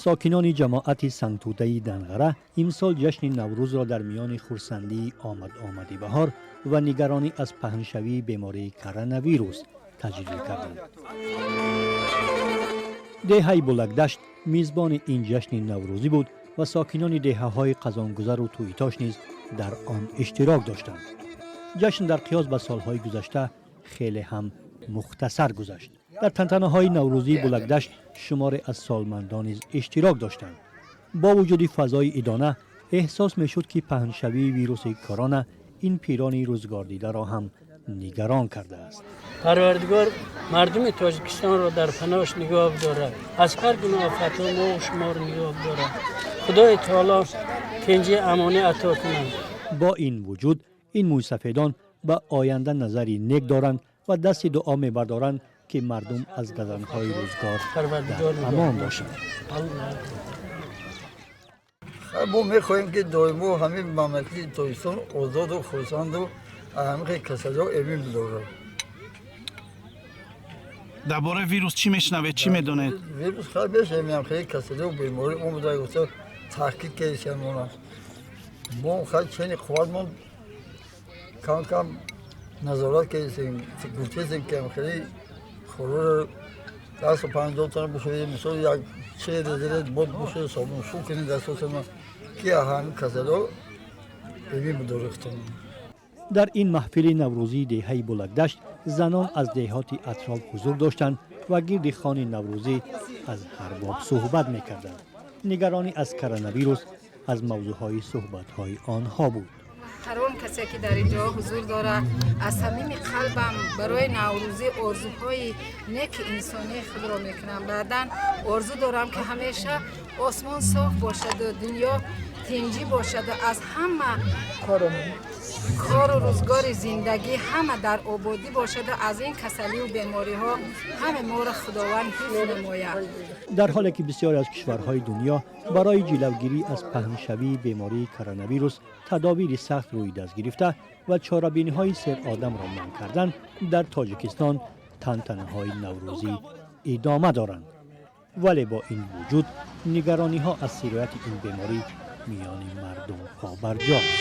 Сокинони ҷамоати Сангтӯдаи Данғара имсол ҷашни Наврӯзро дар миёни хурсандии омад-омади баҳор ва нигаронӣ аз паҳншавии бемории коронавирус таҷлил карданд. Деҳаи Булакдашт мизбони ин ҷашни наврӯзӣ буд ва сокинони деҳаҳои Қазонгузару Тӯйтош низ дар он иштирок доштанд. Ҷашн дар қиёс ба солҳои гузашта хеле ҳам мухтасар гузашт. Дар тантанаҳои наврӯзии Булакдашт шуморе аз солмандон низ иштирок доштанд. Бо вуҷуди фазои идона, эҳсос мешуд, ки паҳншавии вируси корона ин пирони рӯзгордидаро ҳам нигарон кардааст. Парвардигор мардуми Тоҷикистонро дар паноҳаш нигоҳ дорад, аз ҳар гуна офатҳо мо шуморо нигоҳ дорад. Худои таоло тинҷӣ, амонӣ ато кунад. Бо ин вуҷуд, ин мӯйсафедон ба оянда назари нек доранд ва дасти дуо мебардоранд, ки мардум аз газандҳои рӯзгор дар амон бошанд. Мо мехоҳем, ки доимо ҳамин мамлакати Тоҷикистон озоду хурсанду ҳамин касалиҳо эмин бидорад. Дар бораи вирус чӣ мешунавед, чӣ медонед? Вирус хай мешавем, хеле касалиҳо, беморӣ омада гуфта, таҳқиқ кардисиамона. Мо хай чени қувватмон кам кам назорат кардисем, гуфтесем, ки хеле хӯрора дасту панҷотона бишӯед, мисол, як чере зиред, бод бишӯед, собун шу кунед дастотона, ки ҳамин касалиҳо эмин бидорехтон. Дар ин маҳфили наврӯзии деҳаи Булакдашт занон аз деҳоти атроф ҳузур доштанд ва гирди хони наврӯзӣ аз ҳар боб суҳбат мекарданд. Нигаронӣ аз коронавирус аз мавзӯъҳои суҳбатҳои онҳо буд. Ҳар он касе, ки дар инҷо ҳузур дорад, аз самими қалбам барои Наврӯзӣ орзуҳои неки инсонии худро мекунам. Баъдан орзу дорам, ки ҳамеша осмон соф бошаду дунё тинҷӣ бошаду аз ҳама кору рӯзгори зиндагӣ ҳама дар ободӣ бошаду аз ин касалию бемориҳо ҳама моро Худованд ҳифз намояд. Дар ҳоле ки бисёре аз кишварҳои дунё барои ҷилавгирӣ аз паҳншавии бемории коронавирус тадобири сахт рӯи даст гирифта ва чорабиниҳои серодамро манъ карданд, дар Тоҷикистон тантанаҳои наврӯзӣ идома доранд, вале бо ин вуҷуд нигарониҳо аз сирояти ин беморӣ миёни мардум побарҷост.